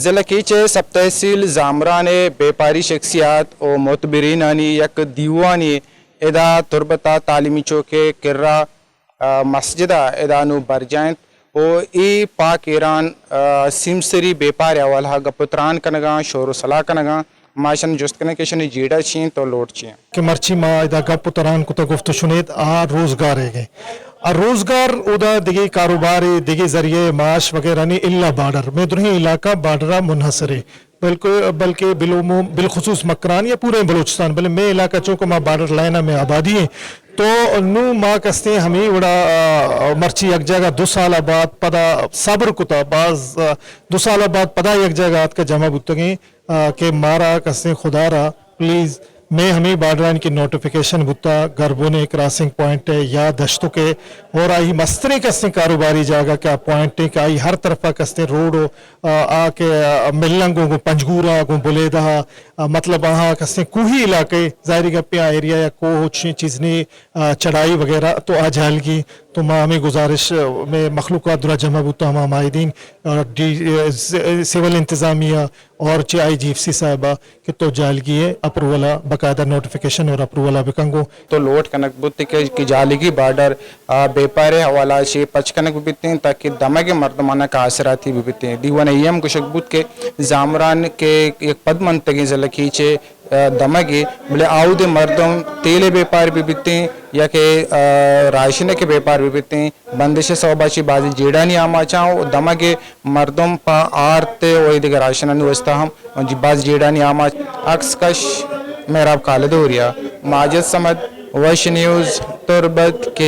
ضلع کیچ ءِ سب تحصیل زامران ءِ بیپاری شخصیات و معتبرینانی یک دیوانے ادا تربت ءِ تعلیمی چوک ءِ کرا، آ، مسجد ءَ ادا نوں برجاہ انت و اے پاک ایران، آ، سیمسری بیپار ءِ حوالہ ءَ گپ و تران کنگاں، شور و صلاح کنگاں۔ ما اشانی جست کنیں کہ اشانی جیڑہ چی انت و لوٹ چی انت۔ کہ مرچی ما ادا گپ و تران کتہ، گفت و شنید، آ روزگار ئیگ ءَ۔ آ روزگار اودا دگہ کاروبارے، دگہ ذریعہ معاش وغیرہ نی الا بارڈر۔ مئے درہیں علاقہ بارڈر ءَ منحصر اے۔ بلکہ، بلکہ بالعموم، بالخصوص مکران یا پورے بلوچستان، بلے مئے علاقہ چونکہ ما بارڈر لائن ءَ مئے آبادی ایں، تو نوں ما کستیں ہمے وڑا، آ، مرچی یک جاگہ دو سال ءَ بعد پدا صبر کتہ، باز، آ، دو سال ءَ بعد پدا یک جاگہ آتکہ جمع بوتگیں، آ، کہ مارا کستیں خدا را پلیز مئے ہمے بارڈرانی کہ نوٹیفیکیشن بوتہ، گربونے کراسنگ پوائنٹ ءِ یا دشتک ءِ، اور آئی مستریں کستیں کاروباری جاگہ کہ آ پوائنٹ ءِ کہ آئی ہر طرفا کستیں روڈ و، آ، آ کہ، آ، ملنگ گوں، گوں پنجگور ءَ، گوں بلیدہ ءَ، آ، مطلب آہاں کستیں کوہی علاقہ ءِ، ظاہری گپے آ ایریا یا کوہ و چی-، چیز نی، آ، چڑھائی وغیرہ تو آ جہلگی۔ تو ما ہمے گزارش، آ، مئے مخلوقات درا جمع بوتہ، ہما ماہدین، آ، ڈی-، آ، س-، سول انتظامیہ اور چہ آئی جی ایف سی صاحبہ کہ تو جہلگی ءِ اپروول ءَ باقاعدہ نوٹیفیکیشن اور اپروول ءَ بکن گوں۔ تو لوٹ کنگ بوت کہ، کہ جہلگی بارڈر، آ، بیپار ءِ حوالہ ءَ چہ پچ کنگ بہ بیتیں تاکہ دمگ ءِ مردماناں کہ آسراتی بہ بیتیں۔ دیوان ءَ اے ہم گوشگ بوت کہ زامران کہ یک پدمنتگیں ضلع کیچ ءِ، آ، دمگ ءَ، بلے آؤد ءِ مردم تیل ءِ بیپار بہ بیتیں یا کہ، آ، راشن ءِ کہ بیپار بہ بیتیں، بندش ءِ سوب ءَ چہ بازیں جیڑھانی آماچ آں و دمگ ءِ مردم پہ آرت ءُ اے دگہ راشنانی واستہ ہم باز جیڑھانی آماچ۔ عکس کش مہراب خالد ہوریا، ماجد صمد، وش نیوز، تربت کے۔